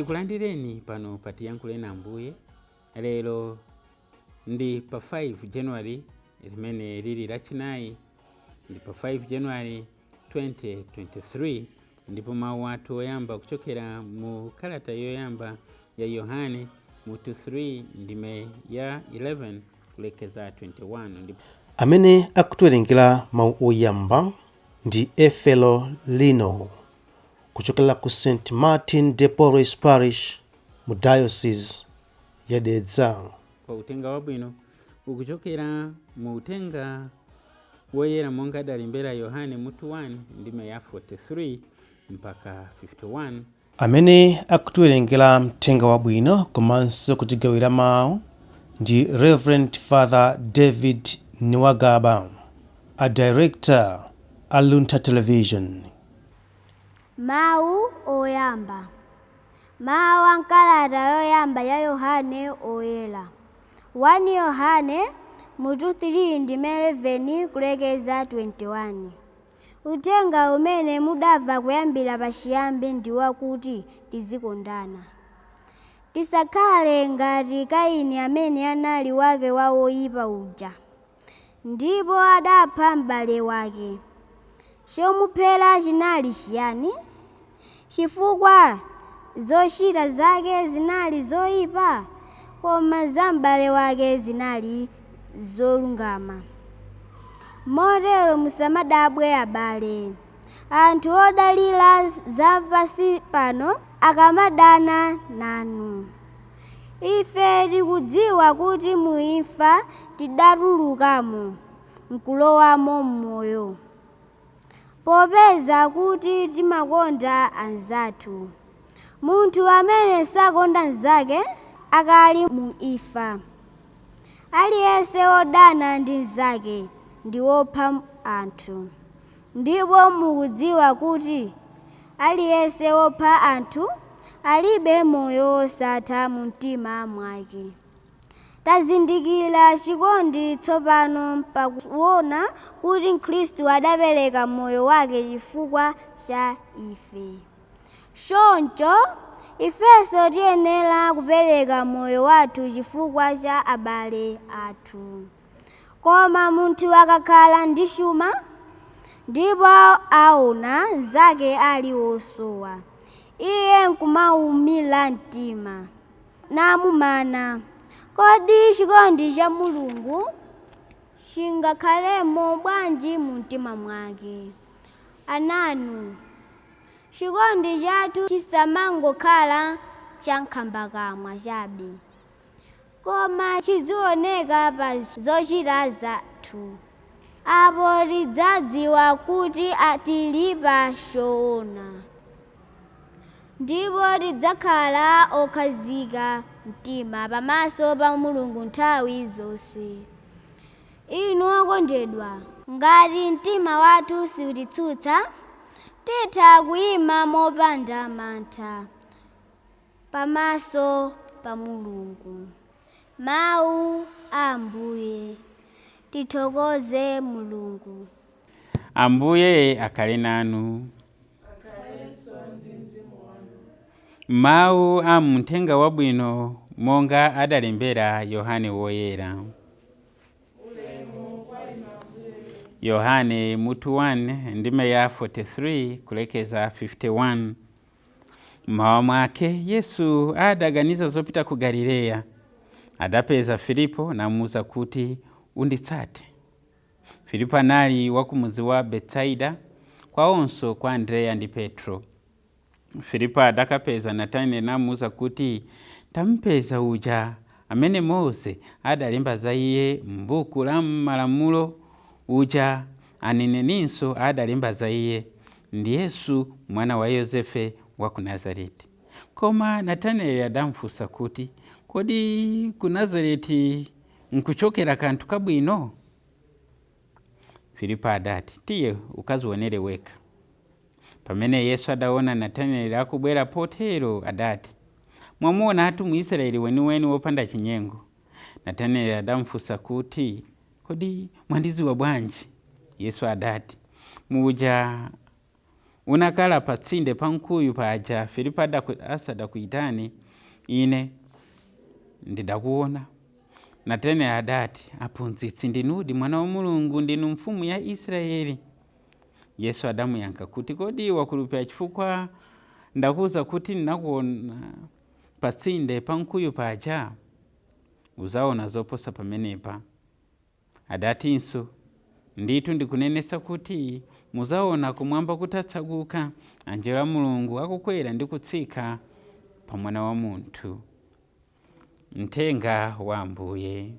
Tikulandireni pano pa Tiyankhule na Ambuye. Lero ndi pa 5 January limene lili lachinayi, ndi pa 5 January 2023, ndipo mawu athu oyamba kuchokera mu kalata yoyamba ya Yohane mutu 3 ndime ya 11 kulekeza 21. Ndipo Amene akutiwerengera mawu oyamba ndi Efelo Lino kuchokera ku St Martin de Porres Parish mu Diocese ya Dedza. Pa uthenga wabwino ukuchokera mu Uthenga Woyera monga adalembera Yohane mutu 1 ndime ya 43 mpaka 51. Amene akutiwerengera mthenga wabwino komanso kutigawira mawu ndi Reverend Father David Niwagaba, a director a Luntha Television. Mawu oyamba. Mawu a m'kalata yoyamba ya Yohane Oyera. 1 Yohane mutu 3 ndime 11 kulekeza 21. Uthenga umene mudamva kuyambira pachiyambi ndi wakuti tizikondana. Tisakhale ngati Kaini amene anali wake wa woyipa uja, ndipo adapha m'bale wake. Chomuphera chinali chiyani? Chifukwa zochita zake zinali zoyipa, koma za m'bale wake zinali zolungama. Motero musamadabwe abale, anthu odalira za pansi pano akamadana nanu. Ife tikudziwa kuti mu imfa tidatulukamo nkulowamo m'moyo, popeza kuti timakonda anzathu. Munthu amene sakonda mnzake akali mu imfa. Aliyense wodana ndi mnzake ndi wopha anthu, ndipo mukudziwa kuti aliyense wopha anthu alibe moyo wosatha mu mtima mwake. Tazindikira chikondi tsopano pakuona kuti Khristu adapereka moyo wake chifukwa cha ife. Choncho ifenso tiyenera kupereka moyo wathu chifukwa cha abale athu. Koma munthu akakhala ndi chuma ndipo aona mnzake ali wosowa, iye nkumawumira mtima namumana, kodi chikondi cha Mulungu chingakhalemo bwanji mu mtima mwake? Ananu, chikondi chathu chisamangokhala chankhambakamwa chabe, koma chizioneka pa zochita zathu. Apo tidzadziwa kuti tili pa choona, ndipo tidzakhala okhazika mtima pamaso pa Mulungu nthawi zonse. Inu okondedwa, ngati mtima wathu sutitsutsa, titha kuyima mopanda mantha pamaso pa Mulungu. Mawu a Ambuye. Tithokoze Mulungu. Ambuye akhale nanu. Mawu a mthenga wabwino monga adalembera Yohane Woyera. Yohane mutu 1 ndime ya 43 kulekeza 51. Mmawa mwake Yesu adaganiza zopita ku Galileya. Adapeza Filipo namuwuza kuti, unditsate. Filipo anali wa kumudzi wa Betsaida, kwawonso kwa Andreya ndi Petro. Filipo adakapeza Natanieli namuwuza kuti, tampeza uja amene Mose adalemba za iye m'buku la Malamulo, uja aneneninso adalemba za iye, ndi Yesu mwana wa Yosefe wa ku Nazareti. Koma Natanieli adamufunsa kuti, kodi ku Nazareti nkuchokera kanthu kabwino? Filipo adati, tiye ukazionere wekha. Pamene Yesu adaona Natanieli akubwera potero, adati, mwamuona atu Mwisraeli weniweni wopanda chinyengo. Natanieli adamufunsa kuti, kodi mwandidziwa bwanji? Yesu adati, muja Unakhala patsinde pa mkuyu paja Filipo asadakuitane, ine ndidakuona. Natanaeli adati, aphunzitsi, ndinudi mwana wa Mulungu, ndinu mfumu ya Israeli. Yesu adamuyankha kuti, kodi wakhulupirira chifukwa ndakuwuza kuti ndinakuona patsinde pa mkuyu paja? Uzaona zoposa pamenepa. Adatinso, ndithu ndikunenetsa kuti muzaona kumwamba kutatsaguka, anjelo a Mulungu akukwera ndi kutsika pa mwana wa munthu. Mthenga wa Ambuye.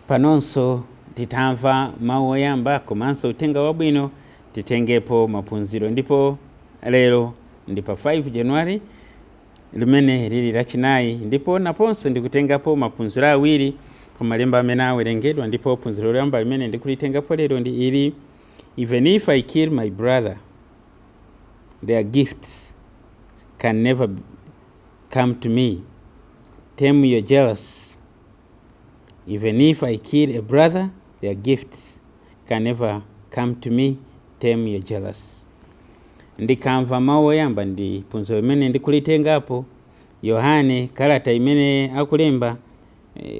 Panonso titamva mawu oyamba komanso uthenga wabwino, titengepo maphunziro. Ndipo lero ndi pa 5 January limene lili lachinayi, ndipo naponso ndikutengapo maphunziro awiri pa malemba amene awerengedwa. Ndipo phunziro loyamba limene ndikulitengapo lero ndi ili: even if I kill my brother, their gifts can never come to me. Tame your jealous. Even if I kill a brother, their gifts can never come to me. Tame your jealous. Ndikamva mawu oyamba ndi phunziro limene ndikulitengapo, Yohane, kalata imene akulemba,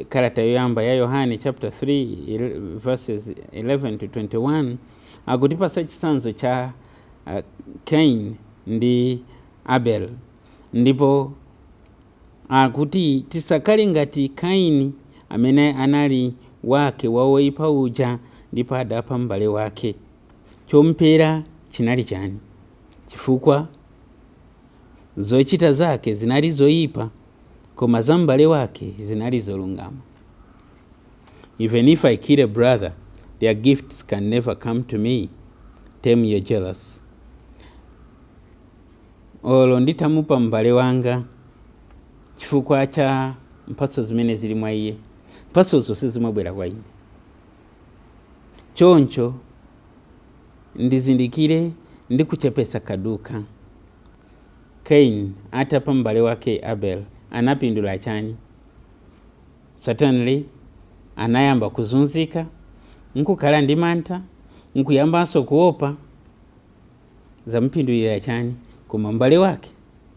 kalata yoyamba ya Yohane chapter 3 verses 11 to 21, akutipasa chitsanzo cha Cain ndi Abel, ndipo akuti tisakhale ngati Kaini amene anali wake wa woyipa uja ndipo adapha m'bale wake. Chomupera chinali chani? Chifukwa zochita zake zinali zoyipa, koma za m'bale wake zinali zolungama. Even if I kill a brother, their gifts can never come to me. Tame your jealous. Olo nditamupa m'bale wanga chifukwa cha mphatso zimene zili mwa iye, mphatsozo sizimabwera kwa ine. Choncho ndizindikire ndi kuchepesa kaduka. Cain atapha m'bale wake Abel anapindula chani? Certainly anayamba kuzunzika, nkukhala ndi mantha, nkuyambanso kuopa. Zamupindulira chani? Koma m'bale wake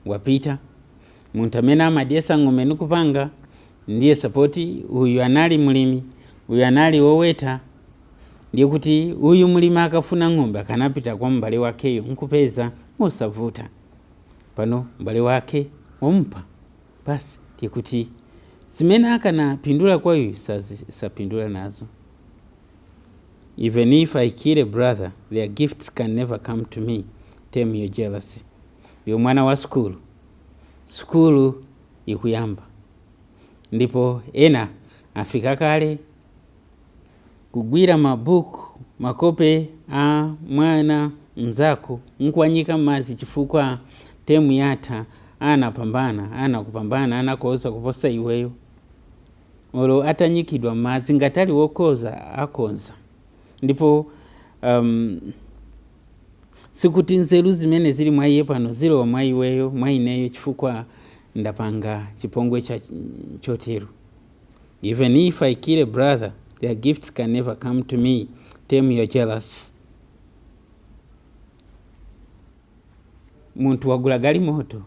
wapita. Munthu amene amadyesa ng'ombe nikupanga ndiye sapoti, uyu anali mulimi, uyu anali woweta. Ndiye kuti uyu mulimi akafuna ng'ombe akanapita kwa m'bale wakeyo nkupeza mosavuta. Pano m'bale wake wamupha basi, ndiye kuti zimene akanapindula kwa uyu sapindula nazo. Even if I kill a brother, their gifts can never come to me. Tame your jealousy. Iwe mwana wa sukulu, sukulu ikuyamba ndipo ena afika kale kugwira mabuku, makope a mwana mzako nkuwanyika m'madzi chifukwa temu yatha, anapambana, anakupambana, anakoza kuposa iweyo. Olo atanyikidwa m'madzi, ngati ali wokoza akonza. Ndipo sikuti nzeru zimene zili mwa iye pano zilowa mwa iweyo, mwa ineyo, chifukwa ndapanga chipongwe cha chotero. Even if I kill a brother, their gifts can never come to me. Tame your jealous. Munthu wagula galimoto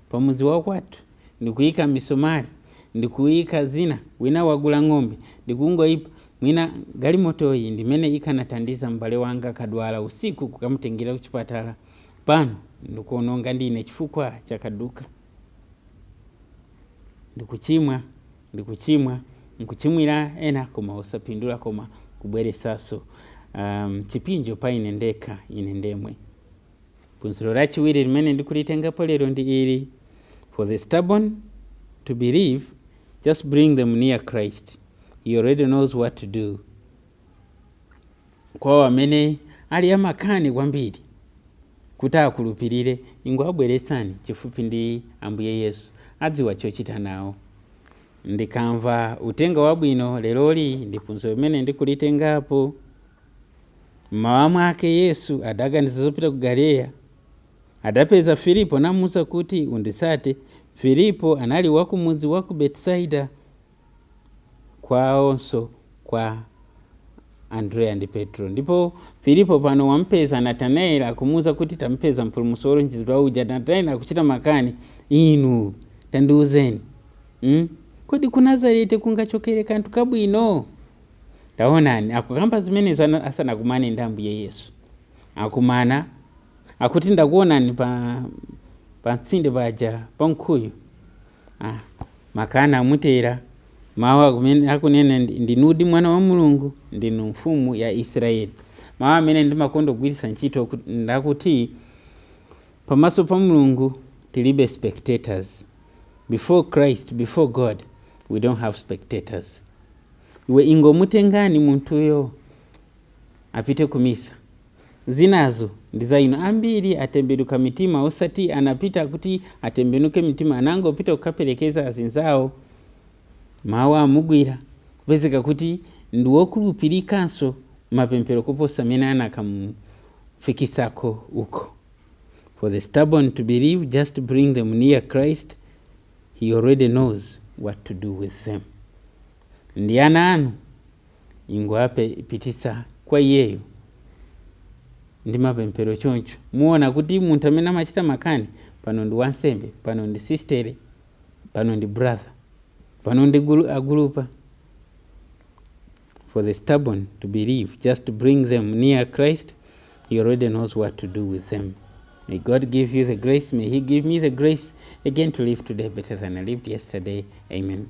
pamuzi wakwathu ndikuyika misomali, ndikuyika zina, wina wagula ng'ombe ndikungoyipa. Mwina galimoto iyi ndimene ikanathandiza m'bale wanga akadwala usiku kukamutengera kuchipatala. Pano ndikuononga ndine chifukwa chakaduka. Ndikuchimwa, ndikuchimwa, nkuchimwira ena koma osapindula, koma kubweresaso chipinjo pa ine ndekha, ine ndemwe. Phunziro lachiwiri limene ndikulitengapo lero ndi ili: for the stubborn to believe, just bring them near Christ. He already knows what to do. Kwa amene ali amakani kwambiri kuti akhulupirire, ingowabweretsani chifupi ndi Ambuye Yesu, adziwa chochita nawo. Ndikamva uthenga wabwino leroli ndi phunziro limene ndikulitengapo, mmawa mwake Yesu adaganiza zopita ku Galileya. Adapeza Filipo namuwuza kuti, unditsate. Filipo anali wa kumudzi wa ku Betisaida, kwawonso kwa Andreya ndi Petro. Ndipo Filipo pano wampeza Natanaeli, akumuwuza kuti tampeza mpulumutsi wolonjezedwa uja. Natanaeli akuchita makani, inu tandiuzeni, Kodi ku Nazareti kungachokere kanthu kabwino? Taonani, akukamba zimenezo asanakumane ndi Ambuye Yesu. Akumana akuti ndakuonani pa mtsinde paja pa mkhuyu. Makana amutera mawu akunena ndinudi mwana wa Mulungu, ndinu mfumu ya Israeli. Mawu amene ndimakonda kugwiritsa ntchito ndakuti pamaso pa Mulungu tilibe spectators. Before Christ, before God, we don't have spectators. Iwe ingomutengani munthuyo apite kumisa, zinazo ndi za inu. Ambiri atembenuka mitima, osati anapita kuti atembenuke mitima, anangopita kukaperekeza azinzawo. Mawu amugwira, kupezeka kuti ndi wokhulupirikanso mapemphero kuposa amene anakamufikisako uko. For the stubborn to believe, just bring them near Christ. He already knows what to do with them. Ndi ana anu, ingoapititsa kwa iyeyo ndi mapemphero choncho. Muona kuti munthu amene amachita makani pano ndi wansembe, pano ndi sistere, pano ndi brother, pano ndi agulupa. For the stubborn to believe, just bring them near Christ. He already knows what to do with them. May God give you the grace. May he give me the grace again to live today better than I lived yesterday. Amen.